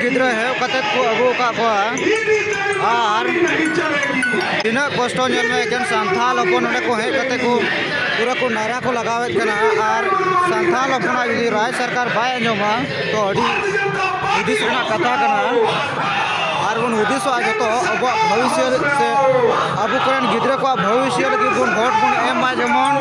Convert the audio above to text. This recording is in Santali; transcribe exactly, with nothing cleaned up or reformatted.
ᱜᱤᱫᱽᱨᱟᱹ ᱦᱮᱡ ᱠᱟᱛᱮ ᱠᱚ ᱟᱹᱜᱩ ᱟᱠᱟᱫ ᱠᱚᱣᱟ᱾ ᱟᱨ ᱛᱤᱱᱟᱹᱜ ᱠᱚᱥᱴᱚ, ᱧᱮᱞ ᱢᱮ, ᱮᱠᱮᱱ ᱥᱟᱱᱛᱟᱲ ᱦᱚᱯᱚᱱ ᱱᱚᱰᱮ ᱠᱚ ᱦᱮᱡ ᱠᱟᱛᱮ ᱠᱚ ᱯᱩᱨᱟᱹ ᱠᱚ ᱱᱟᱨᱟ ᱠᱚ ᱞᱟᱜᱟᱣᱮᱫ ᱠᱟᱱᱟ᱾ ᱟᱨ ᱥᱟᱱᱛᱟᱲ ᱦᱚᱯᱚᱱᱟᱜ ᱡᱩᱫᱤ ᱨᱟᱡᱽ ᱥᱚᱨᱠᱟᱨ ᱵᱟᱭ ᱟᱸᱡᱚᱢᱟ, ᱛᱚ ᱟᱹᱰᱤ ᱦᱩᱫᱤᱥ ᱨᱮᱱᱟᱜ ᱠᱟᱛᱷᱟ ᱠᱟᱱᱟ᱾ ᱟᱨ ᱵᱚᱱ ᱦᱩᱫᱤᱥᱚᱜᱼᱟ ᱡᱚᱛᱚ ᱟᱵᱚᱣᱟᱜ ᱵᱷᱚᱵᱤᱥᱥᱚᱛ ᱥᱮ ᱟᱵᱚ ᱠᱚᱨᱮᱱ ᱜᱤᱫᱽᱨᱟᱹ ᱠᱚᱣᱟᱜ ᱵᱷᱚᱵᱤᱥᱥᱚᱛ ᱞᱟᱹᱜᱤᱫ ᱵᱚᱱ ᱵᱷᱳᱴ ᱵᱚᱱ ᱮᱢ ᱢᱟ ᱡᱮᱢᱚᱱ᱾